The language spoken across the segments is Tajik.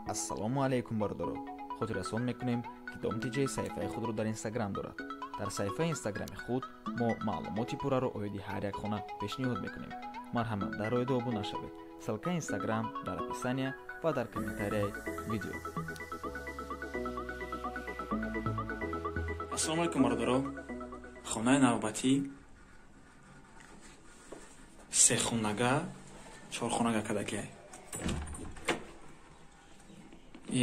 Ассалому алайкум, бародаро. Хотиррасон мекунем, ки Дом ТЖ саҳифаи худро дар Инстаграм дорад. Дар саҳифаи Инстаграми худ мо маълумоти пурраро оиди ҳар як хона пешниҳод мекунем. Марҳамат, дар роида обуна шавед. Ссылкаи Инстаграм дар описания ва дар комментарияи видео. Ассалому алайкум, бародаро. Хонаи навбатӣ сехонага, чорхонага кадакиай.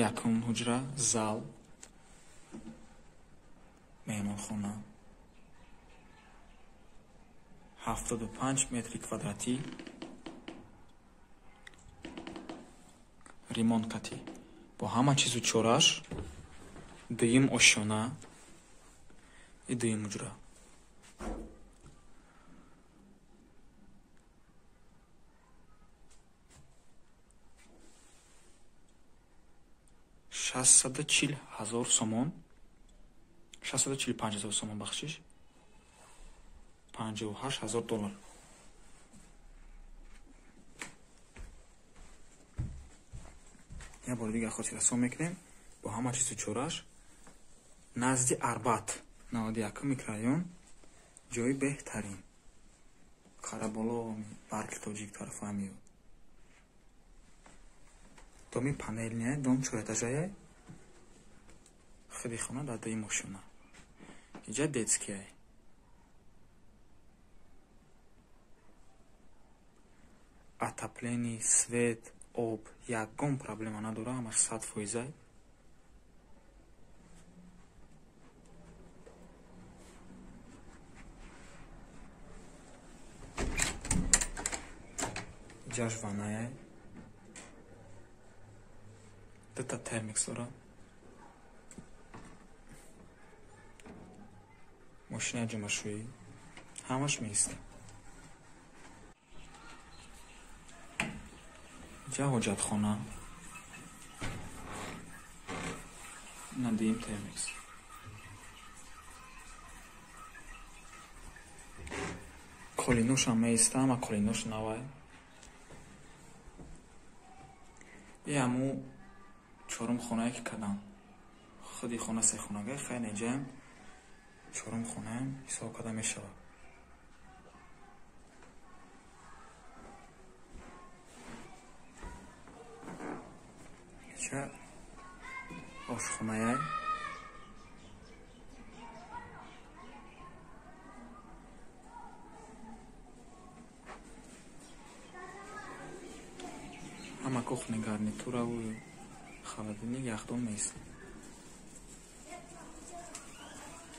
Якум ҳуҷра, зал, меҳмонхона, 75 метри квадратӣ, ремонт катӣ бо ҳама чизу чораш, дуюм ошёна и дуюм ҳуҷра. 640 000 сомон, 645 000 сомон, бахшиш, 58 000 доллар. Як бори дигар хотиррасон мекунем, бо ҳама чизу чораш, назди Арбат, 91 микрорайон, ҷои беҳтарин. Қараболо, Барки Тоҷик тарафа меёд. Доми панелния, дом чорэтажая, худи хона дар дуюм ошёна. Инҷа детскияй. Отопление, свет, об, ягон проблема надора, ҳамаш 100%-ай. Инҷаш ваннаяй. Дута термикс дора. Мошинаи ҷамъашӯӣ ҳамаш меистад. Инҷа ҳоҷатхона. Ина дуюм термикс. Колиношам меиста, ҳама колинош навай. И ҳаму чорум хонае ки кардам. Худи хона сехонага, хайр, инҷаам чорум хонаам ҳисоб карда мешавад. Инҷа ошхонаяй. Ҳама кухни, гарнитураву холодильник, яхдон меистад.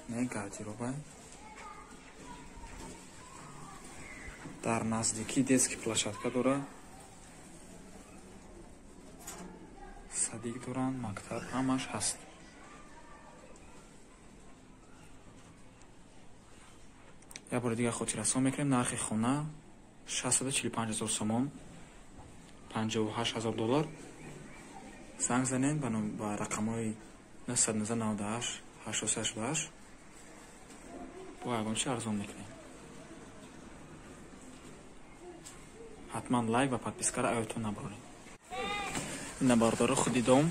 Не гардеробай. Дар наздикӣ детский площадка дора. Садик доранд, мактаб, ҳамаш ҳаст. Як бори дигар хотиррасон мекунем, нархи хона 645 000 сомон, 58 000 доллар. Занг занед ба рақамҳои 919 98 83 88, бо ягон чи арзон мекунем. Ҳатман лайк ва подпискаро аёдтон набароред. Ина, бародаро, худи дом.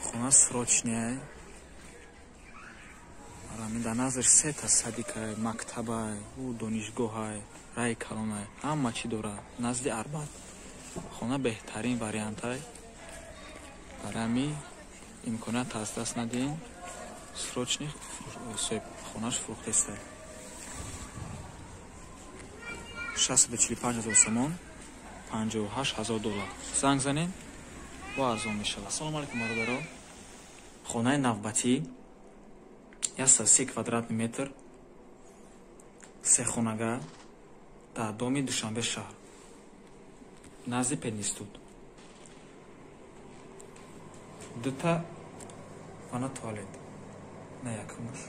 Хона срочная. Ҳамин дар наздаш сета садикай, мактабай, ӯ донишгоҳай, раи калонай, ҳама чӣ дорад. Назди Арбат. Хона беҳтарин вариантай. Барои ҳамин имконият аз даст надиҳем. Срочный соҳибхонаш фурӯхтестай. 645 000 сомон, 58 000 доллар. Занг занед, бо арзон мешавад. Ассалому алайкум, бародаро. Хонаи навбатӣ 103 квадратный метр, сехонага, дар доми Душанбе шаҳр, назди пединститут. Дута ванна, туалет. На якумаш.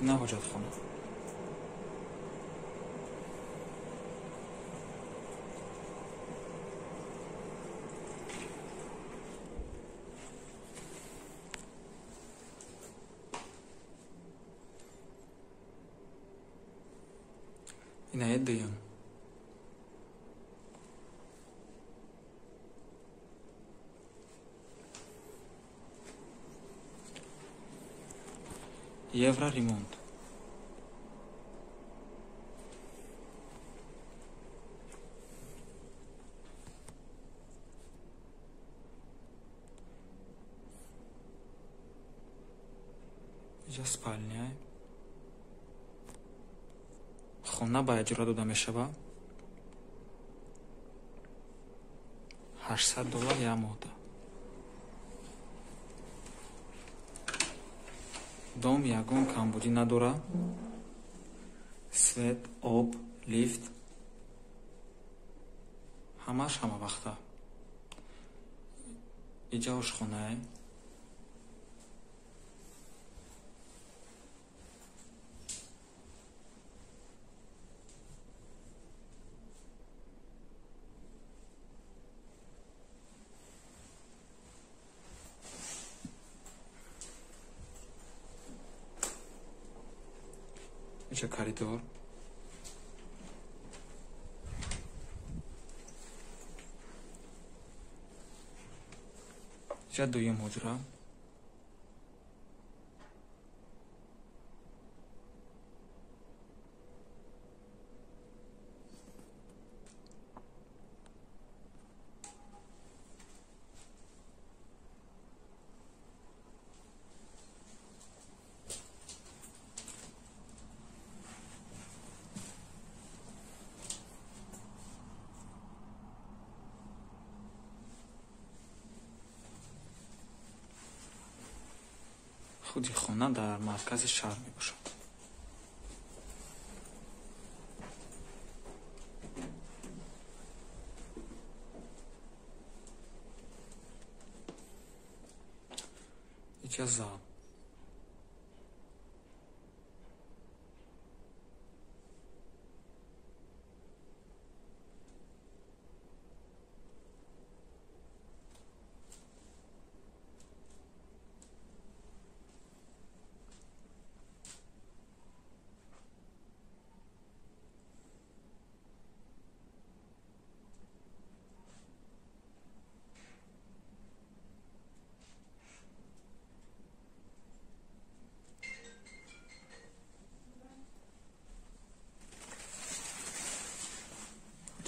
На ҳоҷатхона. Инаи дуюм. Евро ремонт. Иҷа спальня. Хона ба иҷора дода мешавад. $800 як моҳда. Дом ягон камбудӣ надорад. Свет, об, лифт ҳамааш ҳамавақта. Иҷа ошхонае. Иҷа коридор. Иҷа дуюм ҳуҷра. Худи хона дар маркази шаҳр мебошад. Иҷа зал.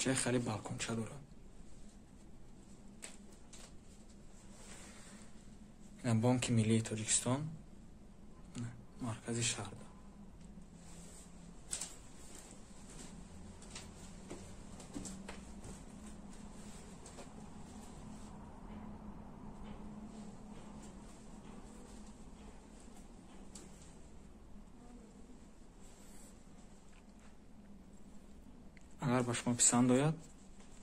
Ча хеле балконча дорад. Ина Бонки Миллии Тоҷикистон, маркази шаҳр. Агар ба шумо писанд ояд,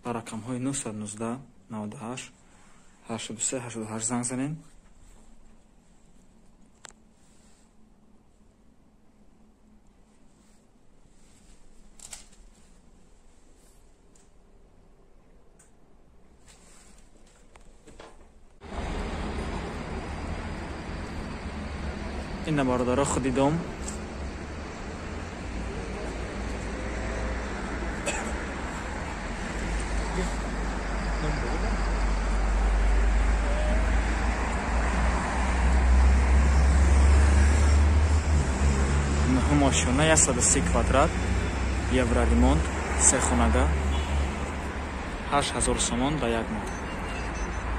ба рақамҳои 919 98 83 88 занг занед. Ина бародаро худи дом. Ошёна 130 квадрат, евро ремонт, се хонага, 8000 сомон ба як моҳ.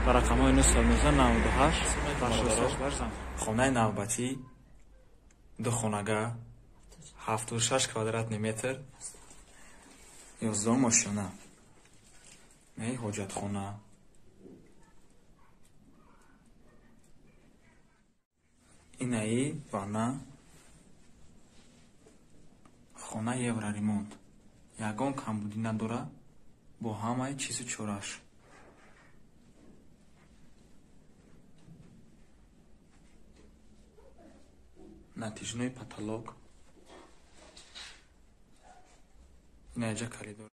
Ба рақамҳои 919 98 88 занг. Хонаи навбатӣ ду хонага, 76 квадратни метр, 11 ошёна. Неи ҳоҷатхона. Инаи ванна. Хона евро ремонт. Ягон камбудӣ надорад бо ҳамаи чизу чораш. Натяжной потолок. Ина иҷа коридор.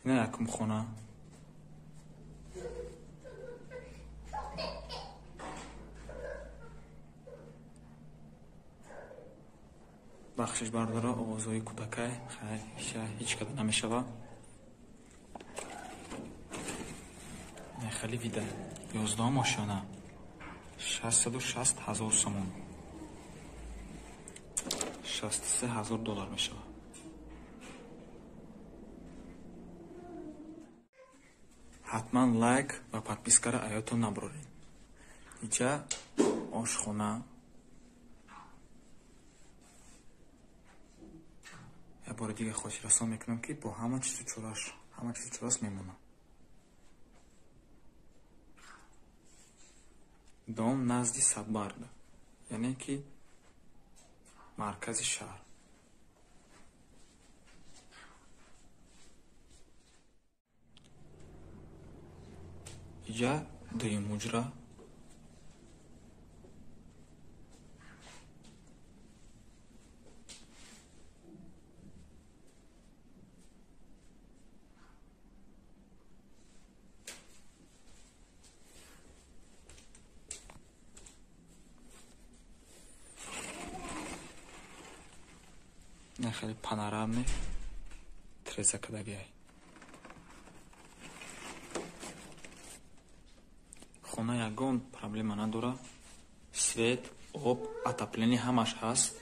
Ина якум хона. Бахшиш бардора, овозҳои кӯдакай, хайр, ҳеҷ када намешава. Хеле вида. 11 ошёна. 660 ҳазор сомон. 63 ҳазор доллар мешава. Ҳатман лайк ва подпискаро аётон набароред. Иҷа ошхона. Як бори дига хотиррасон мекунам, ки бо ҳама чизу чораш, ҳама чизу чораш мемонад. Дом назди Садбарг, яъне ки маркази шаҳр. Иҷа дуюм ҳуҷра. Хеле панорамный треза кадагиай. Хона ягон проблема надора. Свет, об, отопление ҳамаш ҳаст.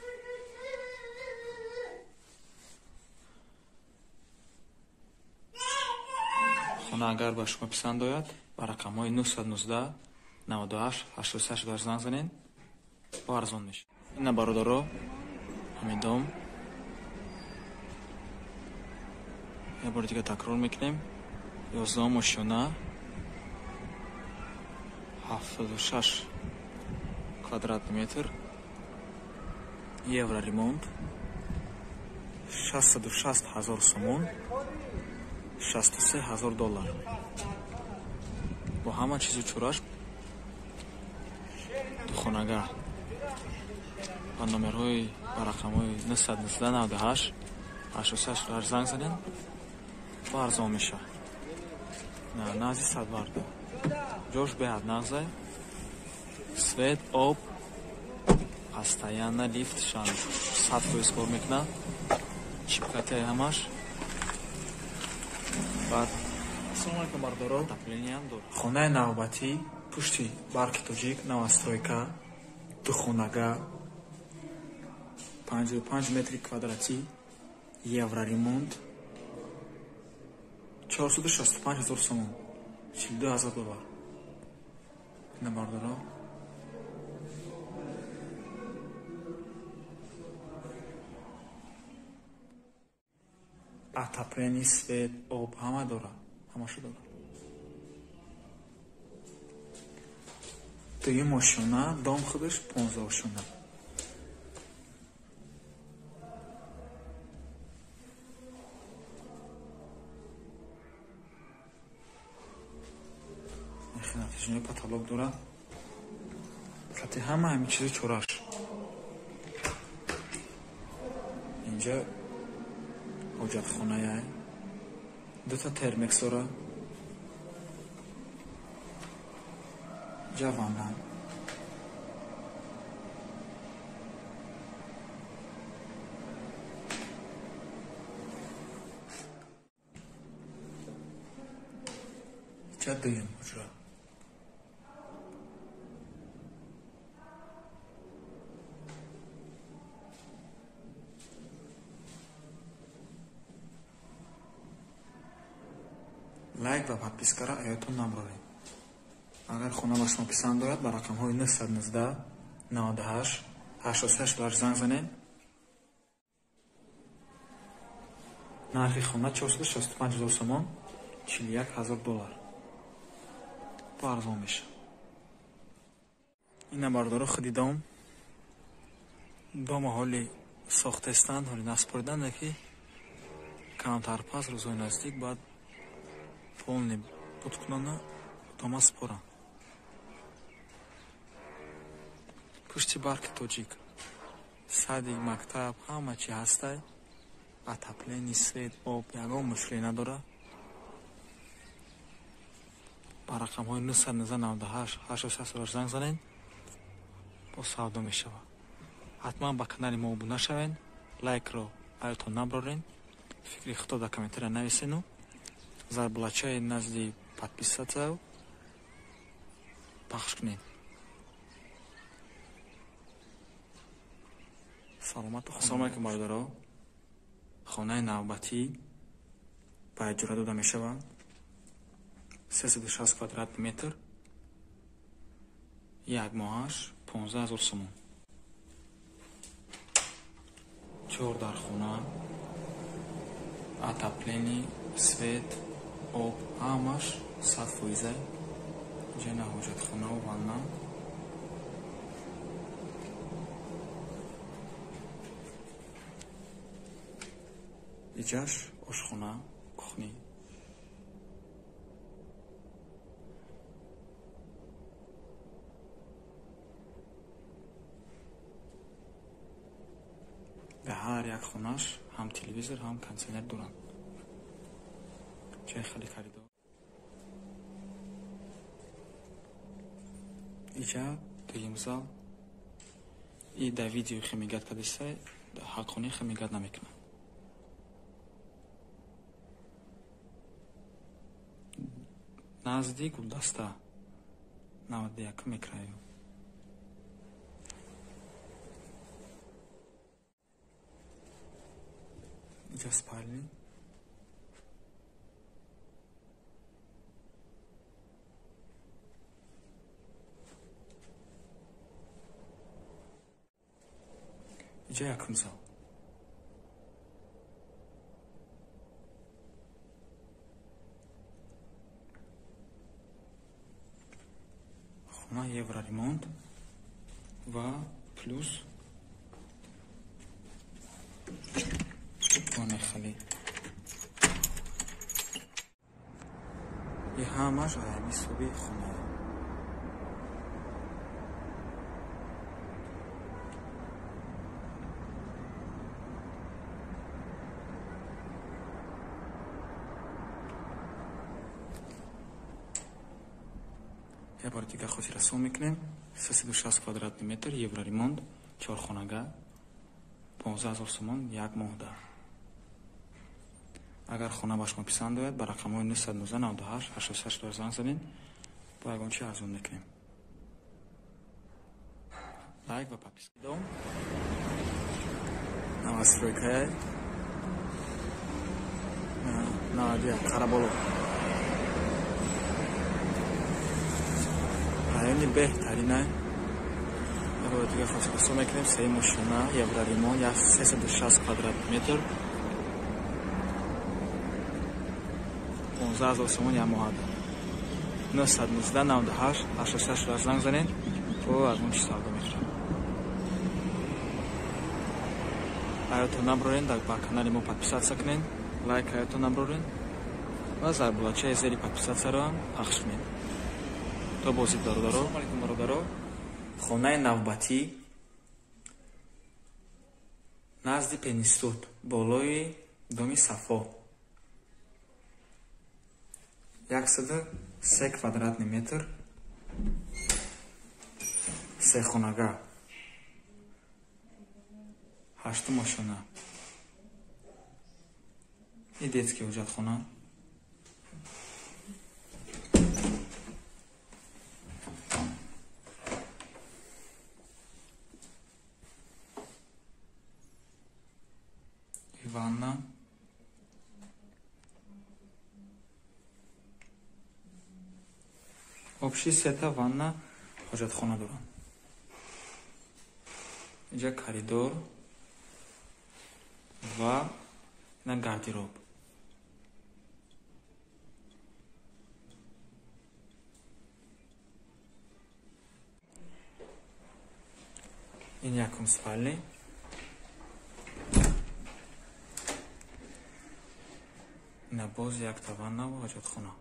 Хона агар ба шумо писанд ояд, ба рақамҳои 919 98 88 занг занед, бо арзон мешавад. Ина бародаро, ҳамин дом. Як бори дига такрор мекунем. 11 ошёна, 76 квадратный метр, евро ремонт, 660 ҳазор сомон, 63 ҳазор доллар. Бо ҳама чизу чораш духонага. Ба номерҳои, ба рақамҳои 919 98 88 занг занед, бо арзон мешавад. Назди Садбарг. Ҷош беҳад нағзай. Свет, об, постоянно лифт шан 100% кор мекунад. Чипкатаи ҳамаш. Баъд ассалому алайкум бардоро. Отоплениям дорад. Хонаи навбатӣ пушти Барки Тоҷик, новостройка, духонага, 55 метри квадратӣ, евро ремонт, 465 ҳазор сомон, 42 ҳазор доллар. Ина бардоро. Отопление, свет, об ҳама дора, ҳамашо дора. Дуюм ошёна, дом худаш 15 ошёна. Натяжной потолок дорад. Хати ҳама ҳамин чизи чораш. Инҷа ҳоҷатхонае, дута термекс дора. Инҷа ванна. Инҷа дуюм ҳуҷра. Лайк ва подпискаро аётон набароред. Агар хона ба шумо писанд ояд, ба рақамҳои 919 98 88 занг занед. Нархи хона 465 ҳазор сомон, 41 ҳазор доллар. Бо арзон мешавад. Ина бардоро худи дом. Дома ҳоли сохтаистанд, ҳоли наспориданд, ки камтар пас рӯзҳои наздик бояд полный буд кунанд, дома споранд. Пушти Барки Тоҷик, садик, мактаб, ҳама чи ҳастай. Отопление, свет, об, ягон мушкиле надорад. Ба рақамҳои 919 98 86 занг занед, бо савдо мешавад. Ҳатман ба канали мо обуна шавед. Лайкро аётон наброрен, фикри худро дар комментария нависену зарбулачаи назди подписаться пахш кунед. Саломату. Ассалому алайкум, бародаро. Хонаи навбатӣ ба иҷора дода мешавад. 360 квадрат метр. Як моҳаш 15 000 сомон. Чор дар хона, отопление, свет, об, ҳамаш 100%. Ҷана ҳоҷатхонаву ванна. Иҷаш ошхона, кухни. Дар ҳар як хонаш ҳам телевизор, ҳам кондитсионер доранд. Чай хеле коридор. Иҷа дуюм зал. И дар видео хемигат кардисай, ҳаққонӣ хемигат намекунад. Назди Гулдаста, 91 микрорайон. Иҷа спальни. Иҷа якум зал. Хона евроремонт ва плюс хеле. И ҳамаш аями суби хона. Як бори дигар хотиррасон мекунем. 360 квадратный метр, евроремонт, чорхонага, 15 000 сомон як моҳда. Агар хона ба шумо писанд ояд, ба рақамҳои 919 98 86 занг занед, бо ягон чи арзон мекунем. Лайк ва подписка. Дом новостройкае 91 Қараболо. Райони беҳтарина. Як бори дигар хотиррасон мекунем, сеюм ошхона, евроремонт, 360 квадрат метр. 15 000 сомон як моҳада. 919 98 86 занг занед, бо аз он чи савдо мекунем. Аётон наброрен, ба канали мо подписаться кунед, лайк аётон наброрен ва зарбулачаи зери подписатсияро ҳам пахш кунед. То бозид, бародаро. Ассалому алайкум, бародаро. Хонаи навбатӣ назди пенистут, болои доми Сафо. 103 квадратный метр, сехонага, ҳаштум ошхона и детский ҳоҷатхона. И ванна. Общий сета ванна, ҳоҷатхона доранд. Инҷа коридор ва ина гардероб. Ин якум спальни. Ина боз якта ванна ва ҳоҷатхона.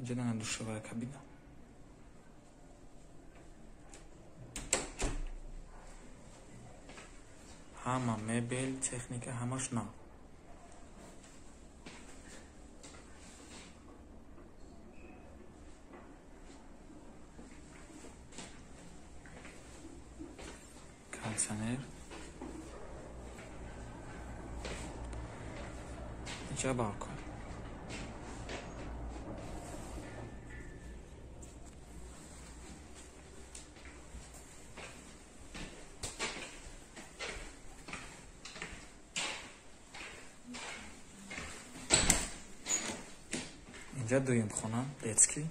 Инҷа дана душевая кабина. Ҳама мебел, техника ҳамаш нав. Кондитсионер. Инҷа балкон. Инҷа дуюм хона, детский.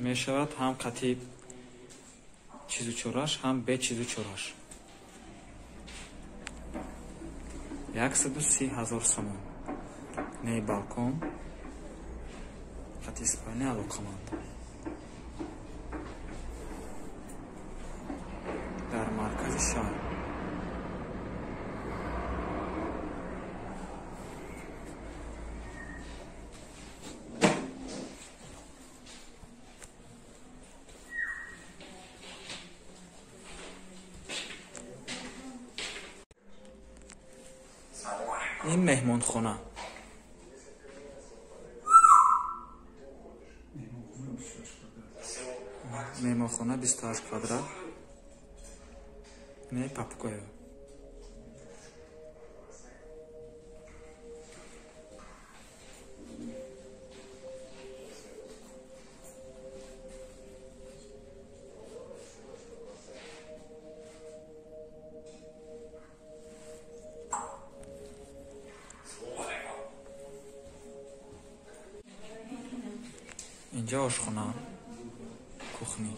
Мешавад ҳам қати чизу чораш, ҳам бе чизу чораш. 130 000 сомон. Не балкон, қати спальня алоқаманд. Дар маркази шаҳр. Ин меҳмонхона. Меҳмонхона 28 квадрат. Не Папкоево. Инҷа ошхона, кухни.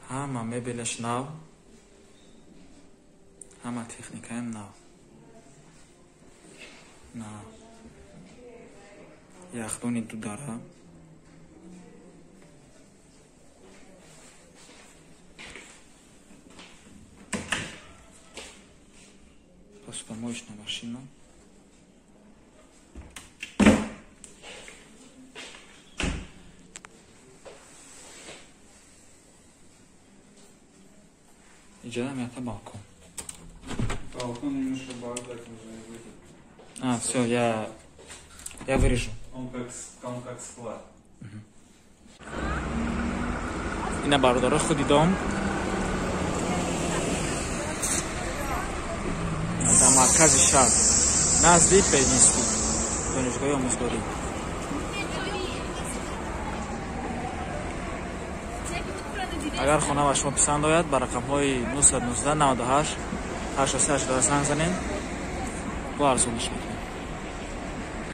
Ҳама мебелаш нав, ҳама техникаям нав. На яхдони дудара. Посудомоечная машина. Иджа мята балкон. Балкон немножко бардак нужно выйти. А, все, я вырежу. Он как склад. Ина бародаро худи дом. Дар маркази шаҳр, назди пединститут, донишгоҳи омӯзгорӣ. Агар хона ба шумо писанд ояд, ба рақамҳои 919 98 83 82 занг занед, бо арзониш мекунем.